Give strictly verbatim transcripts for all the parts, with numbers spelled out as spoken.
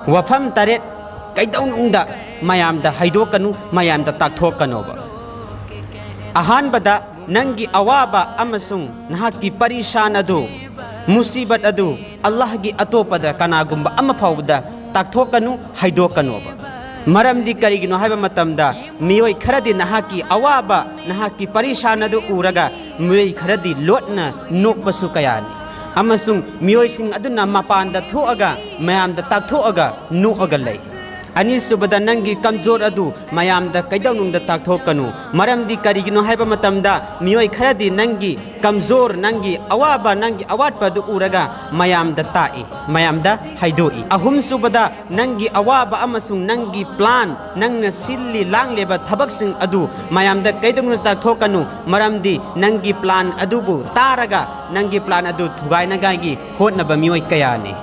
ꯋꯥꯐꯝ ꯇꯔꯦꯠ ꯀꯩꯗꯧꯅꯨꯡꯗ ꯃꯌꯥꯝꯗ ꯍꯥꯏꯗꯣꯛꯀꯅꯨ, ꯃꯌꯥꯝꯗ ꯇꯥꯛꯊꯣꯛꯀꯅꯣꯕ꯫ ꯑꯍꯥꯟꯕꯗ, ꯅꯪꯒꯤ ꯑꯋꯥꯕ ꯑꯃꯁꯨꯡ ꯅꯍꯥꯛꯀꯤ ꯄꯔꯤꯁꯥꯟ ꯑꯗꯨ, ꯃꯨꯁꯤꯕꯠ ꯑꯗꯨ ꯑꯜꯂꯥꯍꯒꯤ ꯑꯇꯣꯞꯄꯗ ꯀꯅꯥꯒꯨꯝꯕ ꯑꯃ ꯐꯥꯎꯕꯗ ꯇꯥꯛꯊꯣꯛꯀꯅꯨ, ꯍꯥꯏꯗꯣꯛꯀꯅꯣꯕ꯫ ꯃꯔꯝꯗꯤ ꯀꯔꯤꯒꯤꯅꯣ ꯍꯥꯏꯕ ꯃꯇꯝꯗ, ꯃꯤꯑꯣꯏ ꯈꯔꯗꯤ ꯅꯍꯥꯛꯀꯤ ꯑꯋꯥꯕ, ꯅꯍꯥꯛꯀꯤ ꯄꯔꯤꯁꯥꯟ ꯑꯗꯨ ꯎꯔꯒ ꯃꯤꯑꯣꯏ ꯈꯔꯗꯤ ꯂꯣꯠꯅ ꯅꯣꯛꯄꯁꯨ ꯀꯌꯥꯅꯤ꯫ ꯑꯃꯁꯨꯡ ꯃꯤꯑꯣꯏꯁꯤꯡ ꯑꯗꯨꯅ ꯃꯄꯥꯟꯗ ꯊꯣꯛꯑꯒ ꯃꯌꯥꯝꯗ ꯇꯥꯛꯊꯣꯛꯑꯒ ꯅꯣꯛꯑꯒ ꯂꯩ꯫ ꯑꯅꯤꯁꯨꯕꯗ, ꯅꯪꯒꯤ ꯀꯝꯖꯣꯔ ꯑꯗꯨ ꯃꯌꯥꯝꯗ ꯀꯩꯗꯧꯅꯨꯡꯗ ꯇꯥꯛꯊꯣꯛꯀꯅꯨ꯫ ꯃꯔꯝꯗꯤ ꯀꯔꯤꯒꯤꯅꯣ ꯍꯥꯏꯕ ꯃꯇꯝꯗ, ꯃꯤꯑꯣꯏ ꯈꯔꯗꯤ ꯅꯪꯒꯤ ꯀꯝꯖꯣꯔ, ꯅꯪꯒꯤ ꯑꯋꯥꯕ, ꯅꯪꯒꯤ ꯑꯋꯥꯠꯄ ꯑꯗꯨ ꯎꯔꯒ ꯃꯌꯥꯝꯗ ꯇꯥꯛꯏ, ꯃꯌꯥꯝꯗ ꯍꯥꯏꯗꯣꯛꯏ꯫ ꯑꯍꯨꯝꯁꯨꯕꯗ, ꯅꯪꯒꯤ ꯑꯋꯥꯕ ꯑꯃꯁꯨꯡ ꯅꯪꯒꯤ ꯄ꯭ꯂꯥꯟ, ꯅꯪꯅ ꯁꯤꯜꯂꯤ ꯂꯥꯡꯂꯤꯕ ꯊꯕꯛꯁꯤꯡ ꯑꯗꯨ ꯃꯌꯥꯝꯗ ꯀꯩꯗꯧꯅꯨꯡꯗ ꯇꯥꯛꯊꯣꯛꯀꯅꯨ꯫ ꯃꯔꯝꯗꯤ ꯅꯪꯒꯤ ꯄ꯭ꯂꯥꯟ ꯑꯗꯨꯕꯨ ꯇꯥꯔꯒ ꯅꯪꯒꯤ ꯄ꯭ꯂꯥꯟ ꯑꯗꯨ ꯊꯨꯒꯥꯏꯅꯉꯥꯏꯒꯤ ꯍꯣꯠꯅꯕ ꯃꯤꯑꯣꯏ ꯀꯌꯥꯅꯤ꯫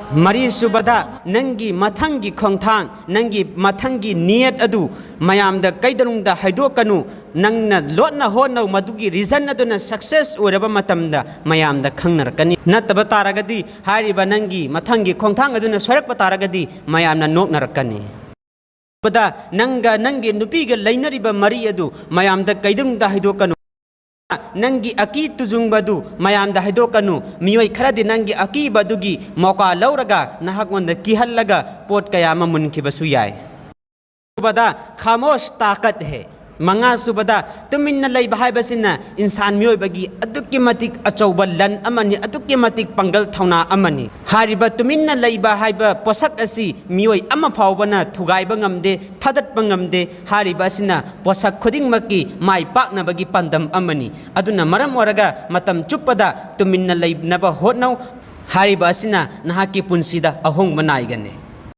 ꯃꯔꯤꯁꯨꯕꯗ, ꯅꯪꯒꯤ ꯃꯊꯪꯒꯤ ꯈꯣꯡꯊꯥꯡ, ꯅꯪꯒꯤ ꯃꯊꯪꯒꯤ ꯅꯤꯌꯠ ꯑꯗꯨ ꯃꯌꯥꯝꯗ ꯀꯩꯗꯧꯅꯨꯡꯗ ꯍꯥꯏꯗꯣꯛꯀꯅꯨ꯫ ꯅꯪꯅ ꯂꯣꯠꯅ ꯍꯣꯠꯅꯧ, ꯃꯗꯨꯒꯤ ꯔꯤꯖꯟ ꯑꯗꯨꯅ ꯁꯛꯁꯦꯁ ꯑꯣꯏꯔꯕ ꯃꯇꯝꯗ ꯃꯌꯥꯝꯗ ꯈꯪꯅꯔꯛꯀꯅꯤ꯫ ꯅꯠꯇꯕ ꯇꯥꯔꯒꯗꯤ, ꯍꯥꯏꯔꯤꯕ ꯅꯪꯒꯤ ꯃꯊꯪꯒꯤ ꯈꯣꯡꯊꯥꯡ ꯑꯗꯨꯅ ꯁꯣꯏꯔꯛꯄ ꯇꯥꯔꯒꯗꯤ ꯃꯌꯥꯝꯅ ꯅꯣꯛꯅꯔꯛꯀꯅꯤ꯫ ꯅꯪꯒ ꯅꯪꯒꯤ ꯅꯨꯄꯤꯒ ꯂꯩꯅꯔꯤꯕ ꯃꯔꯤ ꯑꯗꯨ ꯃꯌꯥꯝꯗ ꯀꯩꯗꯧꯅꯨꯡꯗ ꯍꯥꯏꯗꯣꯛꯀꯅꯨ꯫ ꯅꯪꯒꯤ ꯑꯀꯤ ꯇꯨꯖꯨꯡꯕꯗꯨ ꯃꯌꯥꯝꯗ ꯍꯥꯏꯗꯣꯛꯀꯅꯨ꯫ ꯃꯤꯑꯣꯏ ꯈꯔꯗꯤ ꯅꯪꯒꯤ ꯑꯀꯤꯕꯗꯨꯒꯤ ꯃꯧꯀꯥ ꯂꯧꯔꯒ ꯅꯍꯥꯛꯉꯣꯟꯗ ꯀꯤꯍꯜꯂꯒ ꯄꯣꯠ ꯀꯌꯥ ꯑꯃ ꯃꯨꯟꯈꯤꯕꯁꯨ ꯌꯥꯏ꯫ ꯁꯨꯕꯗ, ꯈꯥꯃꯣꯁ ꯇꯥꯀꯠ ꯍꯦ꯫ ꯃꯉꯥ ꯁꯨꯕꯗ, ꯇꯨꯃꯤꯟꯅ ꯂꯩꯕ ꯍꯥꯏꯕꯁꯤꯅ ꯏꯟꯁꯥꯟ ꯃꯤꯑꯣꯏꯕꯒꯤ ꯑꯗꯨꯛꯀꯤ ꯃꯇꯤꯛ ꯑꯆꯧꯕ ꯂꯟ ꯑꯃꯅꯤ, ꯑꯗꯨꯛꯀꯤ ꯃꯇꯤꯛ ꯄꯥꯡꯒꯜ ꯊꯧꯅꯥ ꯑꯃꯅꯤ꯫ ꯍꯥꯏꯔꯤꯕ ꯇꯨꯃꯤꯟꯅ ꯂꯩꯕ ꯍꯥꯏꯕ ꯄꯣꯠꯁꯛ ꯑꯁꯤ ꯃꯤꯑꯣꯏ ꯑꯃ ꯐꯥꯎꯕꯅ ꯊꯨꯒꯥꯏꯕ ꯉꯝꯗꯦ, ꯊꯥꯗꯠꯄ ꯉꯝꯗꯦ꯫ ꯍꯥꯏꯔꯤꯕ ꯑꯁꯤꯅ ꯄꯣꯠꯁꯛ ꯈꯨꯗꯤꯡꯃꯛꯀꯤ ꯃꯥꯏ ꯄꯥꯛꯅꯕꯒꯤ ꯄꯥꯟꯗꯝ ꯑꯃꯅꯤ꯫ ꯑꯗꯨꯅ ꯃꯔꯝ ꯑꯣꯏꯔꯒ ꯃꯇꯝ ꯆꯨꯞꯄꯗ ꯇꯨꯃꯤꯟꯅ ꯂꯩꯅꯕ ꯍꯣꯠꯅꯧ꯫ ꯍꯥꯏꯔꯤꯕ ꯑꯁꯤꯅ ꯅꯍꯥꯛꯀꯤ ꯄꯨꯟꯁꯤꯗ ꯑꯍꯣꯡꯕ ꯅꯥꯏꯒꯅꯤ꯫